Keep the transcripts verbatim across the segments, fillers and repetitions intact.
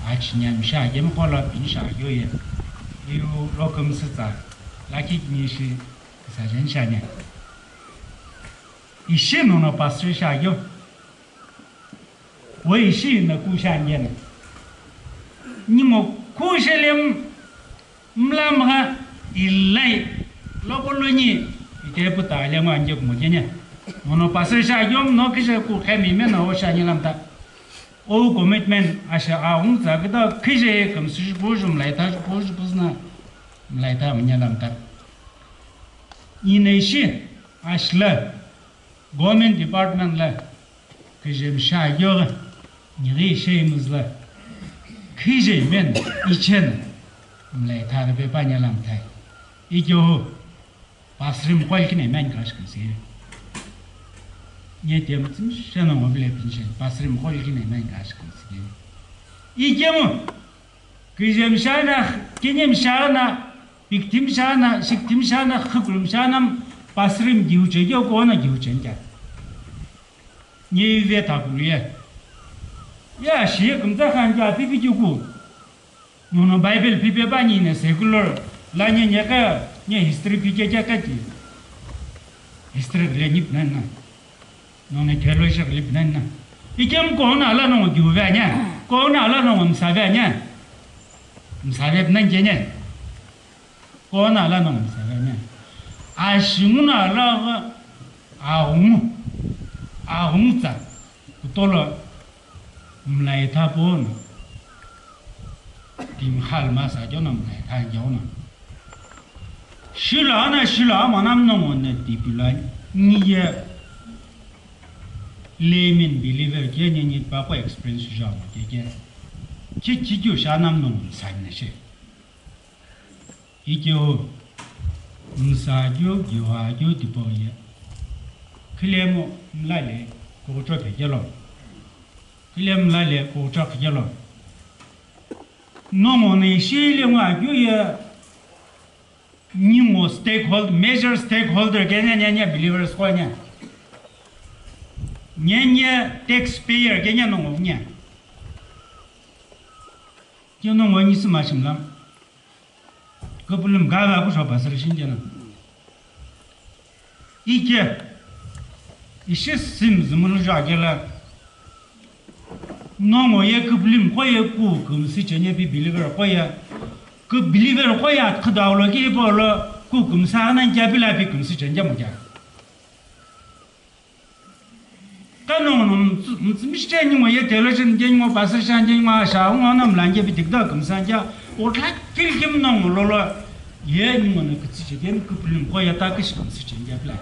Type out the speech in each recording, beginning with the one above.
Achinyami shi akemi qo lo pini shi akeu ye. Iu lo kümsü tsa, lakhi kini shi küsa jeni shi ani. Ishi nono pastor shi akeu. Wo ishi na ku shi ani na. Ningu ku shi lem mla mgha ilai lo ko lo ni ite puta le ngo anje kumo kenya. Nono pastor shi akeu no kishe ku khemi me na o shi ani lamta. O commitment asha a ung tsa kida khije kümsü shi pu ju mlai ta ju pu ju pu na mlai ta mnya lamta. Ine shi ashla government department la khije msha yo ni ri she muzla khije men ichen mlai ta be pa nya lamta. Ikyo Pastor mqo likhi na imani kashi kümsü. Nye temu tsimi shana ngo bile pinche. Pastor mqo likhi na imani kashi kümsü. Ikemu. Kijem shana, kinyem shana, victim shana, shiktim shana, khukrum shana, pastor mgiu che kyo kona giu chen kya. Nye ve ta kuye. Ya shi kümtsa khan kya pipi kyu ku. Nono Bible pipe pa ni ne secular la nye nye ka nye history pike kya ka ti. History le ni pnan na. Nono theology le pnan na. Ikem ko na la no giu ve nya. Ko na la no msa ve nya. Msa ve pnan ke nya. Ko na la no msa ve nya. A shi ngu na la ga a hung. A hung tsa. Kutolo Mlai tha pono. Timkhal masa jono mlai tha jono. Shilo ana shilo ama nam no mo ne tipila niye layman believer ke ni ni pa ko experience ja mo ke ke. Ki ki ju sha nam no mo sa ne she. Ikyo, msa kyo, gyo ha kyo, tipo ye. Khilemo mlale, kocho phekelo. Khilemo mlale, kocho phekelo. Nomo ne shile ngwa kyo ye, nimo stakeholder, major stakeholder kenya nya nya believers ko nya. Nya nya taxpayer kenya nomo nya. Kyo nomo ni sima shimlam. Küpülüm gava kusho pastor shinjana. Ike, ishi sim zümülu jagela. Nomo ye küpülüm ko ye ku kümsü chenye pi believer ko ye. Kü believer ko ye atkhu daulo ki polo ku kümsü anan kya pila pi kümsü chenye mo kya. Kano no mtsimishi che ningo ye theologian che ningo pastor shan che ningo asha ngo no mlan che bitik da kümsan che o tla kil kim no ngo lolo ye ningo no kütsi che den küpülüm ko ya ta kish kümsi che nja pla.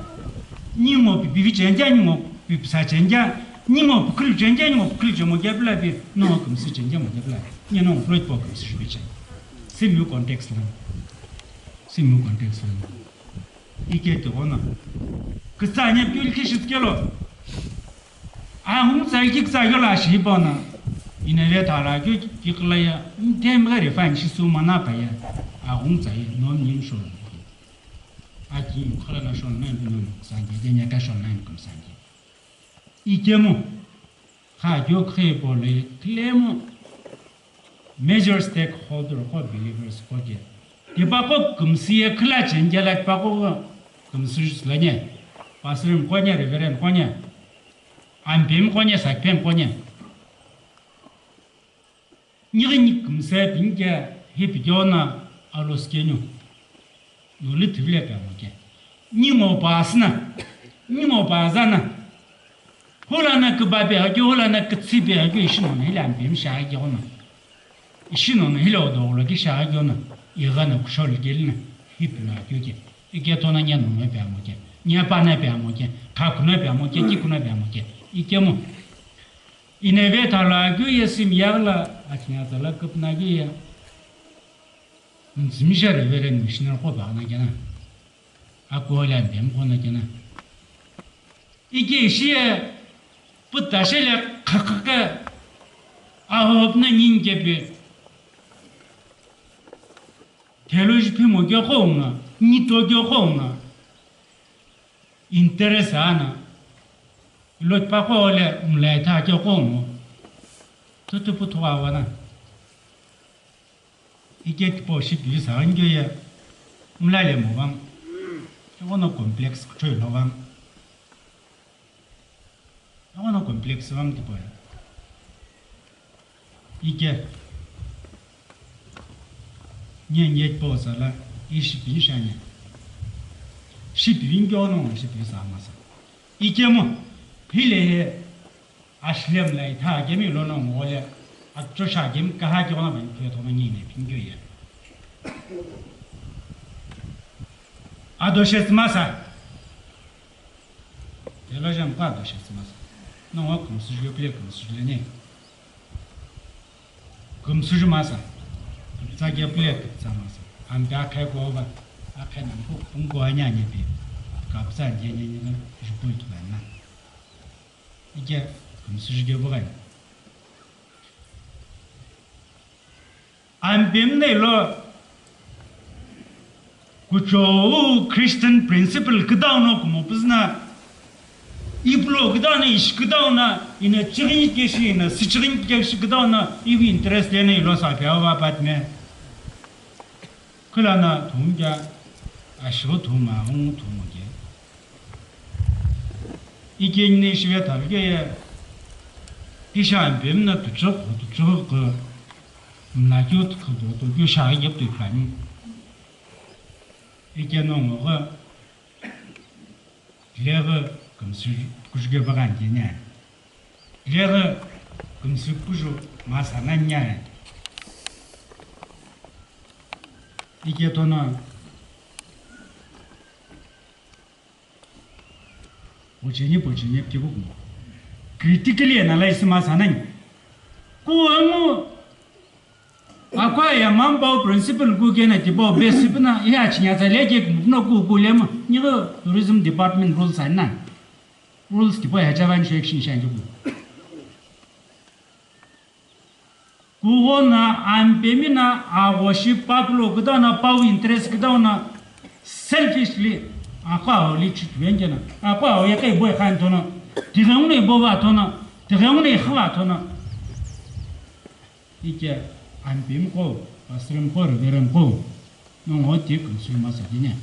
Ningo pi pi che nja ningo pi psa che nja ningo pi kül che nja ningo pi kül che mo ja pla pi no kümsi che nja mo ja pla. Ni no float po kümsi che. Simiu context la. Simiu context la. Ike tighono. Kütsa anya pyu likhi shitkelo. Ahung tsa iki kütsa kelo ashi hipona. Inave thala kyu kiklaya. Ntem gari fan shi su mana pa ya. Ahung tsa ye non nim shon. Aki khala na shon na nim sangi de nya ka shon na nim sangi. Ikemu. Kha kyo khe pole claim major stakeholder ko believers ko ke. Tipa ko kümsi ye khila chenje la tipa ko kümsi la nye. Pastor ko nye, reverend ko nye. Ampem ko nye, sakpem ko nye. Nighi ni kümse pinke hi pikyona aloskenu. Nuli thivile pe moke. Ningo pasna. Ningo pazana. Hulana kübabe hakyo, hulana kütsibe hakyo, ishinono hile ampemi shagyo na. Ishinono hile odoglo ki shagyo na. Igana kushol gelina. Hipna hakyo ke. Iketona nyanono pe moke. Nyapana pe moke. Kakuna pe moke, kikuna pe moke. Ikemo. Inave thala kyu ye sim yagla achinya tsala küpna kyu ye. Ntsimi sha reverend missionary ko ba na kena. Ako le ambem ko na kena. Ike ishi ye puta shele khakha ke ahop na nin ke pe. Theology phimo ke ko na, ni to ke ko na. Interest ana. Lo pa ko le mlai tha ke ko mo. Tutu putu wa na. Ike tipau shi pivisa ankeu ye, mlale mo vang. Eghono complex kuchoi lo vang. Eghono complex vang tipau ye. Ike. Nye nye tipau sala, ishi pin shanya. Shi pivin kyo no, shi pivisa masa. Ike mo, pile he, Ashilem la itha kemi lono ngole, acho sha kemi kaha kyo na ban kyo to na ngi ne pin kyo ye. Ado shetsü masa. Theologian pa ado shetsü masa. No wa kumsu ju pile kumsu ju le ne. Kumsu ju masa. Tsa ke pile tsa masa. Ampe akhe ko ba. Akhe nan ko pung ko anya ne pi. Ka psa je ne ne ju pui tu na. Ike, kumsu ju ke bugai. Ampemi nei lo kuchou Christian principle küdau no kumo püzü na, ipulo küdau no, ishi küdau no, ina chighin keshi, ina sichighin keshi küdau no, iwi interest le nei lo sa pia va patme. Külana thumkya, ashiru thuma, ungu thuma ke. Ikenine shive thalukeye, isha ampemna tuchukhu, tuchukhu, mlakyu tukhu, tukhu, shaghi yep tu ikhani. Ikenongo ghi, Lere kumsü kujuke bagan kenya. Lere kumsü kuju masa nanya. Ike tono. Pochini, pochini, kibu kumo. Critically analyze masa nanya. Kuamu Akwa ya mambao principle ku kena tipau base puna iya chinya tsa leke kumupuna ku ku lema. Nigo tourism department rules ana. Rules tipau ya javan section shan juku. Kugo na ampemi na agoshi papulo kuda na pau interest kuda na selfishly akwa oli chitwenge na. Akwa oya kai boy khan tono. Tigang ne boba tono. Tigang ne khala tono. Ike ampemi qo, pastormi qo, reverendmi qo, nongo ti kumsü masa dine.